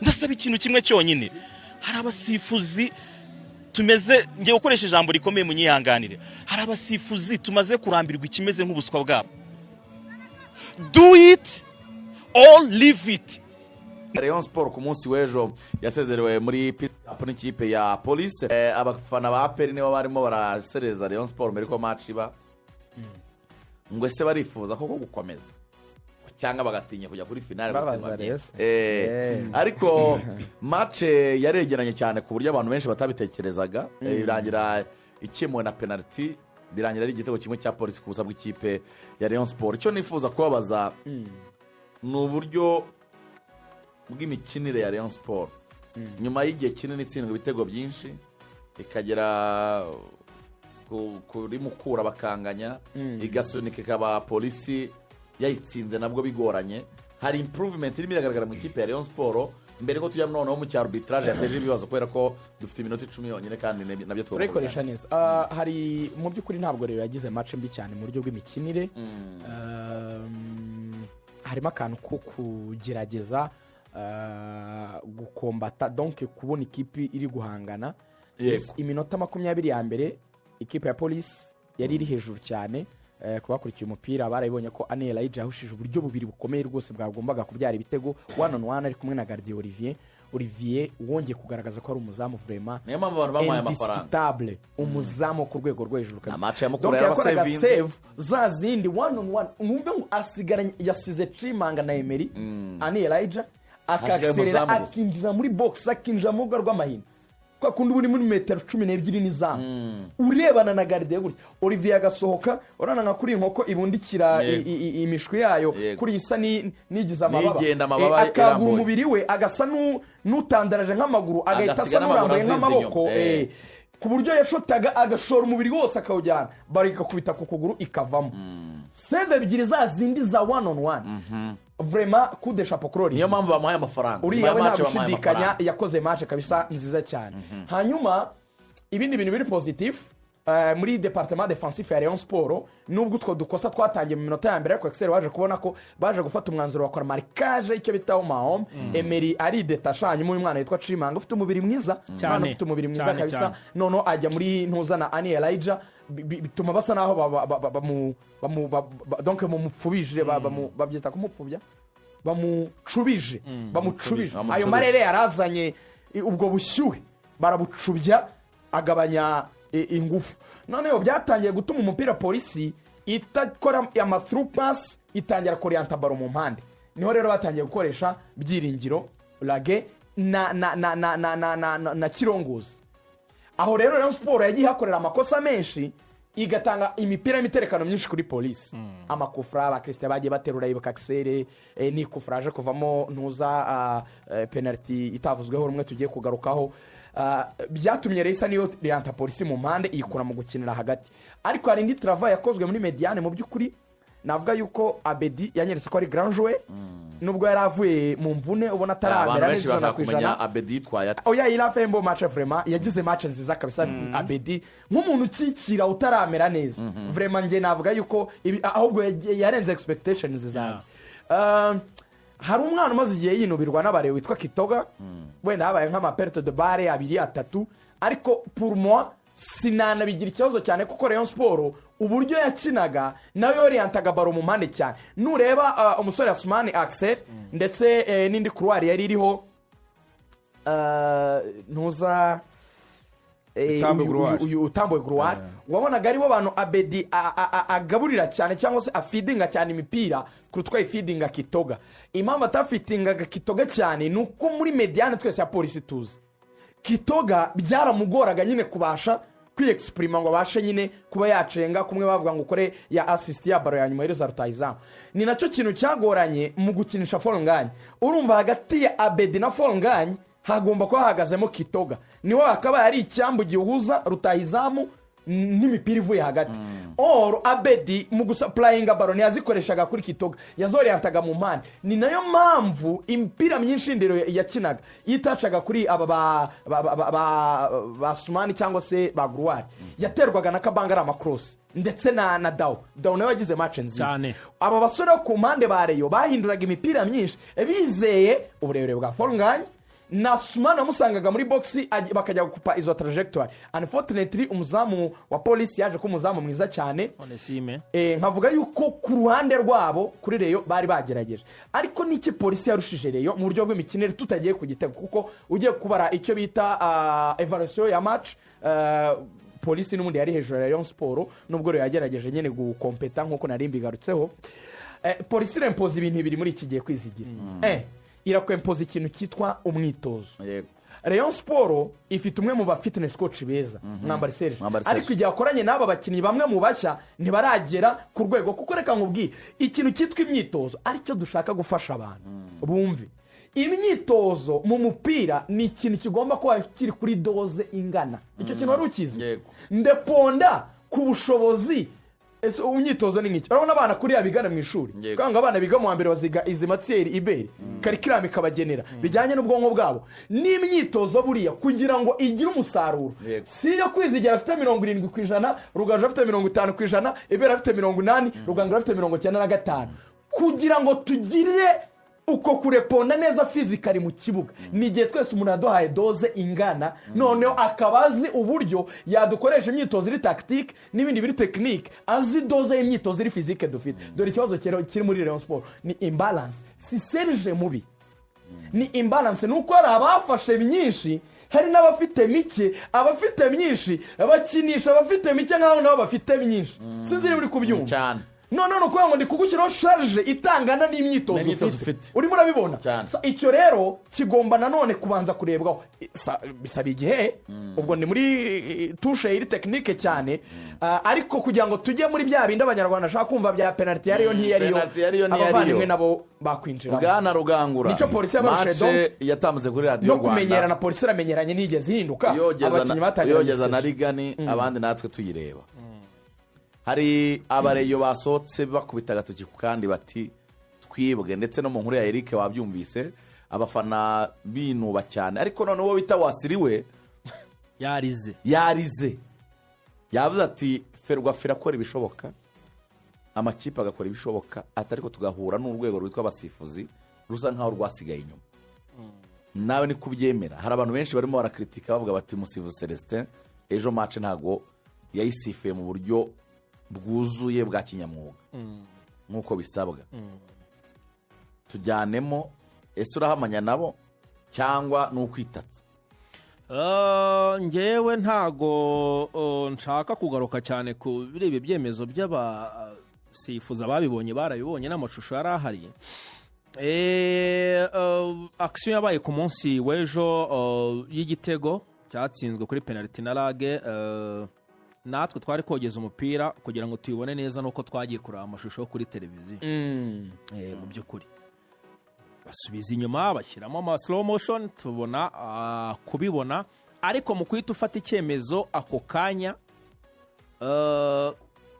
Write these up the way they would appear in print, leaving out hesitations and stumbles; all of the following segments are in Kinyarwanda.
Ndasaba ikintu kimwe cyonyine. Hari abasifuzi tumeze, ngiye gukoresha ijambo rikomeye, munyihanganire, hari abasifuzi tumaze kurambirwa ikimeze nk'ubuswa bwabo. Do it or leave it. Rayon Sport ku munsi w'ejo yasezerewe muri Peace Cup n'ikipe ya Police. Abafana ba APR nibo barimo barasereza Rayon Sport mbere ko match iba, ngo ese barifuza koko gukomeza cyangwa bagatinya kujya kuri finale Babaza gutsindwa Rayon byinshi? Se. Ariko match yaregeranye cyane ku buryo abantu benshi batabitekerezaga. Irangira ikemuwe na penaliti, birangira ari igitego kimwe cya Polisi ku busa bw'ikipe ya Rayon Sport. Icyo nifuza kubabaza ni uburyo bw'imikinire ya Rayon Sport nyuma y'igihe kinini itsindwa ibitego byinshi, ikagera kuri Mukura bakanganya, igasunika ikaba Polisi yayitsinze nabwo bigoranye. Hari improvement irimo iragaragara mu ikipe ya Rayon Sport? Mbere ko tujya noneho mu cya arbitrage yateje ibibazo, kubera ko dufite iminota 10 yonyine kandi nabyo tugomba Turayikoresha neza. Hari mu by'ukuri ntabwo rero yagize match mbi cyane mu buryo bw'imikinire. Harimo akantu ko kugerageza gukombata, donc kubona ikipe iri guhangana. Iminota 20 ya mbere ikipe ya Polisi yari iri hejuru cyane. Ku bakurikiye umupira barabibonye ko Ani Elijah yahushije uburyo bubiri bukomeye rwose bwagombaga kubyara ibitego, one on one ari kumwe na gardien Olivier. Olivier wongeye kugaragaza ko ari umuzamu vraiment Niyo mpamvu abantu bamuhaye amafaranga. indiscutable, umuzamu wo ku rwego rwo hejuru kabisa. Match ya Mukura Donc yakoraga yarabasevinze. save za zindi one on one, mwumve ngo asigaranye, yasize Cimanga na Emery, Ani Elijah Hasigaye akakiserera, umuzamu gusa. akinjira muri box, akinjira mu rubuga rw'amahina, kwa kundi uba uri muri metero 12 n'izamu urebana na gardien gutya, Olivier agasohoka, urabona nka kuri iyi nkoko ibundikira imishwi yayo, kuri iyi isa n'igize amababa. N'igenda amababa Akagura irambuye. umubiri we, agasa n'utandaraje nk'amaguru, agahita asa Agasiga n'amaguru n'urambuye azinze nk'amaboko, inyuma. Ku buryo yashotaga agashora umubiri wose akawujyana, bari igakubita ku kuguru ikavamo. Save ebyiri za zindi za one on one, vraiment coup de chapeau kuri Olivier. Niyo mpamvu bamuhaye amafaranga. Uriya Nyuma we ya nta match bamuhaye gushidikanya amafaranga. yakoze match kabisa nziza cyane. Hanyuma ibindi bintu biri positif muri département défensif ya Rayon Sport, nubwo utwo dukosa twatangiye mu minota ya mbere, ariko Excel waje kubona ko baje gufata umwanzuro bakora marquage, icyo bita homme. Emery aridetasha, hanyuma uyu mwana witwa Cimanga ufite umubiri mwiza, umwana ufite umubiri mwiza kabisa, noneho ajya muri ntuza na Ani Elijah, bituma basa naho donc bamupfubije, babyita kumupfubya, bamucubije, bamucubije ayo Bamucubije. marere yarazanye ubwo bushyuhe, barabucubya, agabanya ingufu. Noneho byatangiye gutuma umupira Polisi itakora ama through pass, itangira koriyanta ballon mu mpande. Niho rero batangiye gukoresha Byiringiro Lague na Kirongozi. Aho rero Rayon Sport yagiye ihakorera amakosa menshi, igatanga imipira y'imiterekano myinshi kuri Polisi, amakufra ba Christian bagiye baterura, yibuka Akisere, ni kufra aje kuvamo ntuza penaliti itavuzweho rumwe tugiye kugarukaho. Byatumye rero isa niyo riyanta Polisi mu mpande, iyikura mu gukinira hagati. Ariko hari indi travail yakozwe muri médiane. Mu by'ukuri navuga yuko Abedi yanyeretse ko ari grand joueur, nubwo yari avuye mu mvune ubona Abantu ataramera benshi neza ijana bashaka ku kumenya ijana. Abedi yitwaye ate. Oya, il a fait un bon match vraiment, yagize match nziza kabisa Abedi, nk'umuntu ukikira utaramera neza. Vraiment njye navuga yuko ahubwo yarenze expectations zanjye. Hari umwana umaze igihe yinubirwa n'abareba witwa Kitoga, wenda habaye nk'ama perte de balle abiri atatu, ariko pour moi sinanabigira ikibazo cyane, kuko Rayon Sport uburyo yakinaga nayo yoriyantaga ballon mu mpande cyane. Nureba umusore Asumani Axel ndetse n'indi couloir yari iriho, ntuza Utambuye Gloire. Uyu utambuye Gloire, wabonaga aribo bantu Abedi agaburira cyane cyangwa se afidinga cyane imipira kuruta uko ayifidinga Kitoga. Impamvu atafidingaga Kitoga cyane ni uko muri médiane twese ya Polisi tuzi Kitoga byaramugoraga nyine kubasha kwiyexprima ngo abashe nyine kuba yacenga kumwe bavuga ngo ukore ya assist ya ballon ya nyuma yereza rutayizamu. Ni nacyo kintu cyagoranye mu gukinisha Fall Ngagne. Urumva hagati ya Abedi na Fall Ngagne hagomba kuba hahagazemo Kitoga, niwe akaba ari icyambu gihuza rutayizamu n'imipira ivuye hagati. Or Abedi mu gusapurayinga ballon ntiyazikoreshaga kuri Kitoga, yazoriyantaga mu mpande. Ni nayo mpamvu imipira myinshi y'indero yakinaga itacaga kuri aba ba Sumani cyangwa se ba Gloire, yaterwaga na Kabanga, ari ama cross, ndetse na Dawo. Dawo nawe yagize match nziza. Cyane. Aba basore bo ku mpande ba Rayon bahinduraga imipira myinshi bizeye uburebure bwa Fall Ngagne. Na Sumana wamusangaga muri box, bakajya gukupa izo trajectoire. Unfortunately, umuzamu wa Polisi yaje kuba umuzamu mwiza cyane. Onesime. Nkavuga yuko ku ruhande rwabo, kuri Rayon, bari bagerageje. Ariko n'iki Polisi yarushije Rayon mu buryo bw'imikinire, tutagiye ku gitego, kuko ugiye kubara icyo bita evaluation ya match, Polisi n'ubundi yari hejuru ya Rayon Sport, nubwo Rayon yagerageje nyine gukompeta nk'uko nari mbigarutseho. Polisi irempoza ibintu bibiri muri iki gihe, kwizigira. Irakwempoza ikintu cyitwa umwitozo. Rayon Sport ifite umwe mu ba fitness coach beza, Mwambari Serge. Mwambari Serge. Ariko igihe akoranye n'aba bakinnyi, bamwe mu bashya ntibaragera ku rwego, kuko reka nkubwire, ikintu cyitwa imyitozo, aricyo dushaka gufasha abantu bumve, imyitozo mu mupira ni ikintu kigomba kuba kiri kuri dose ingana. Icyo kintu wari ukizi? Yego. Ndeponda ku bushobozi. Ese imyitozo ni nk'iki? Urabona abana kuriya bigana mu ishuri, Yego. kugira ngo abana biga mu wa mbere baziga izi matières, iberi curriculum ikabagenera bijyanye n'ubwonko bwabo n'imyitozo. Buriya kugira ngo igire umusaruro, si iyo Kwizigera afite 70%, Rugaju afite 50%, Ibera afite 80, Rugangura afite 95, kugira ngo tugire uko kureponda neza physically mu kibuga, ni igihe twese umuntu yaduhaye dose ingana, noneho akaba azi uburyo yadukoresha imyitozo iri tactique n'ibindi biri technique, azi dose y'imyitozo iri physique dufite. Dore ikibazo kiri muri Rayon Sport ni imbalance. Si Serge mubi, ni imbalance, ni uko hari abafashe myinshi, hari n'abafite mike. Abafite myinshi bakinisha abafite mike nk'aho nabo bafite myinshi. Sinzi niba uri kubyumva. Cyane. None ni ukuvuga ngo ndi kugushyiraho charge itangana n'imyitozo N'imyitozo ufite. ufite. Urimo urabibona? Cyane. Icyo rero kigomba nanone kubanza kurebwaho. Bisaba igihe. Ubwo ni muri touche iri technique cyane. Ariko kugira ngo tujye muri bya bindi Abanyarwanda bashaka kumva bya penaliti yariyo ntiyariyo, Penalty yariyo ntiyariyo. abavandimwe nabo bakwinjiramo. Bwana Rugangura, Nicyo Polisi yabarushe. match yatambutse kuri Radiyo No kumenyerana, Rwanda. Polisi iramenyeranye, ntigeze ihinduka. Yogeza Abakinnyi batangiranye yogeza na saison. Rigani, abandi natwe tuyireba. Hari abareyo basohotse bakubita agatoki ku kandi bati twibwe, ndetse no mu nkuru ya Eric wabyumvise, abafana binuba cyane. Ariko noneho uwo bita Wasiriwe Yarize. Yarize, yavuze ati Ferwafa irakora ibishoboka, amakipe agakora ibishoboka, ati ariko tugahura n'urwego rwitwa abasifuzi rusa nkaho rwasigaye inyuma. Nawe ni kubyemera? Hari abantu benshi barimo barakritika, bavuga bati umusifuzi Celestin ejo match ntago yayisifuye mu buryo bwuzuye bwa kinyamwuga nk'uko bisabwa. Tujyanemo, ese urahamanya nabo cyangwa ni ukwitatsa? Njyewe ntago nshaka kugaruka cyane ku ibi byemezo by'abasifuzi. Ababibonye barabibonye n'amashusho yari ahari. Action yabaye ku munsi w'ejo y'igitego cyatsinzwe kuri penaliti na rage, natwe twari kogeza umupira kugira ngo tuyibone neza, nuko twagiye kureba amashusho yo kuri televiziyo. Mu by'ukuri basubiza inyuma, bashyiramo ama slow motion, tubona kubibona. Ariko mu guhita ufata icyemezo ako kanya,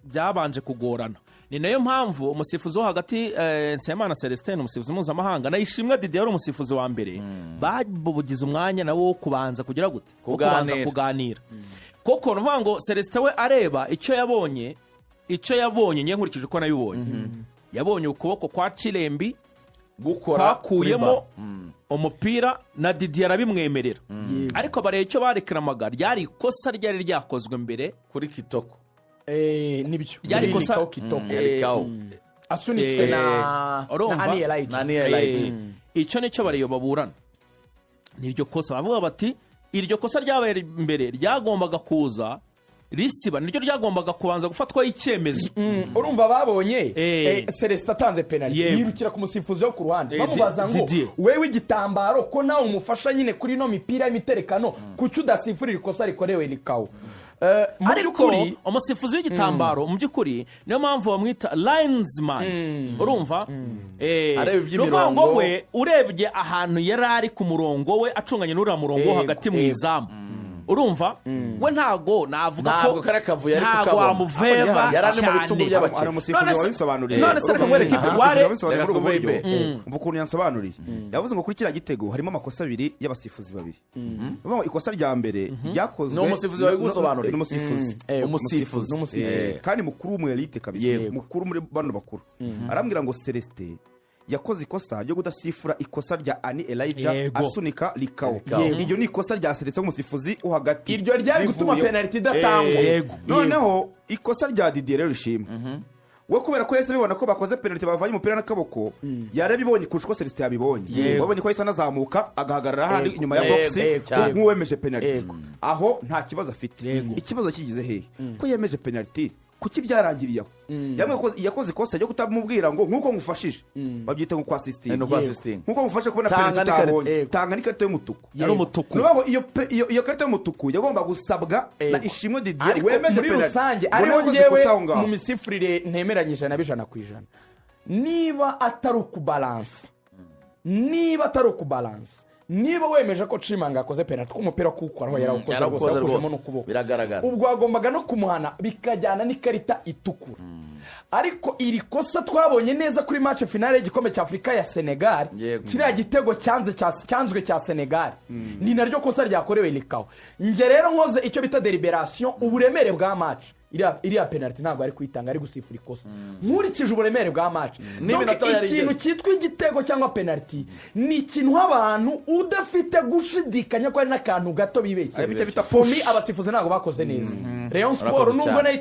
byabanje kugorana. Ni nayo mpamvu umusifuzi wo hagati, Nsabimana Celestin, umusifuzi mpuzamahanga, na Ishimwe Didier wari umusifuzi wa mbere, babugize umwanya nawo wo kubanza kugira gute? Wo kubanza Kuganira. kuganira. Kuko ni ukuvuga ngo Celestin we areba icyo yabonye, icyo yabonye, njye nkurikije uko nabibonye, yabonye ukuboko kwa Cirembi gukora kwakuyemo kuri ballon. umupira, na Didier arabimwemerera. Ariko bareba icyo barekaramaga, ryari ikosa ryari ryakozwe mbere Kuri Kitoko. Nibyo. Ryari Kuri ikosa- Nikao Kitoko. Yarikawo. Asunitswe na Urumva? Ani Elijah. Na Ani Elijah. Icyo nicyo bariyo baburana, ni iryo kosa. Bavuga bati iryo kosa ryabaye mbere ryagombaga kuza risiba, niryo ryagombaga kubanza gufatwaho icyemezo. Urumva babonye Celestin atanze penalty, yirukira ku musifuzi wo ku ruhande, bamubaza ngo Didier. wewe igitambaro ko nawe umufasha nyine kuri ino mipira y'imiterekano, kuki udasifurira ikosa rikorewe Likawo? Mu Ariko by'ukuri umusifuzi w'igitambaro, mu by'ukuri niyo mpamvu bamwita linesman, urumva? Areba Ni ukuvuga ngo iby'imirongo. we urebye ahantu yari ari ku murongo we, acunganye n'uriya murongo wo hagati mu izamu, urumva we ntago navuga ko Ntabwo kariya kavuyo ari ntago kukabona. wamuveba Yari ari mu bitugu cyane. by'abakinnyi. Hari umusifuzi wabisobanuriye. None se reka nkwereke Umusifuzi wabisobanuriye muri ubwo Reka buryo. twumve. Umva ukuntu yansobanuriye. Yavuze ngo kuri kiriya gitego harimo amakosa abiri y'abasifuzi babiri. Uvuga ngo ikosa rya mbere ryakozwe Ni umusifuzi wabigusobanuriye? Ni umusifuzi. Umusifuzi. N'umusifuzi. Kandi mukuru w'umu elite kabisa, mukuru muri bano bakuru. Arambwira ngo Celestin Yakoze ikosa ryo kudasifura ikosa rya Ani Elijah asunika Likawo. Likawo. Iryo ni ikosa rya Celestin nk'umusifuzi wo hagati. Iryo ryari gutuma Bivuyeho. penaliti idatangwa. Noneho ikosa rya Didier rero rishimwe we, kubera ko yahise abibona ko bakoze penaliti, bavanye umupira n'akaboko, yarabibonye kurusha uko Celestin yabibonye. Wabonye ko yahise anazamuka agahagarara handi inyuma ya box nk'uwemeje penaliti. Aho nta kibazo afite. Ikibazo kigize hehe? Ko yemeje penaliti, kuki byarangiriye aho? Yakoze ikosa ryo kutamubwira ngo nk'uko ngufashije, babyita ngo kwasisitinga. Ni ukwasisitinga. Nk'uko ngufashe kubona Tanga penaliti n'ikarita. utabonye, tanga n'ikarita y'umutuku. Yari umutuku. Ni ukuvuga ngo iyo karita y'umutuku yagomba gusabwa na Ishimwe Didier Ariko wemeje muri penaliti. rusange Ngo ariho yakoze ngewe ikosa aho ngaho. mu misifurire ntemeranyije na 100%. Niba atari ukubalansa, niba atari ukubalansa, niba wemeje ko Cimanga yakoze penaliti, ko umupira kuwukoraho yarawukoze rwose, Yarawukoze yawukujemo rwose. n'ukuboko, Biragaragara. ubwo wagombaga no kumuhana bikajyana n'ikarita itukura. Ariko iri kosa twabonye neza kuri match finale y'igikombe cya Afurika ya Senegal, kiriya gitego cyanzwe cya Senegal, ni naryo kosa ryakorewe Likawo. Njye rero nkoze icyo bita délibération, uburemere bwa match, iriya penaliti ntabwo ari kuyitanga, ari gusifura ikosa nkurikije uburemere bwa match. N'iminota Donc, yari ikintu igeze. cyitwa igitego cyangwa penaliti ni ikintu abantu udafite gushidikanya ko hari n'akantu gato bibeshye. Harimo icyo bita For me, push. abasifuzi ntabwo bakoze neza. Rayon Sport Barakoze nubwo cyane. nayo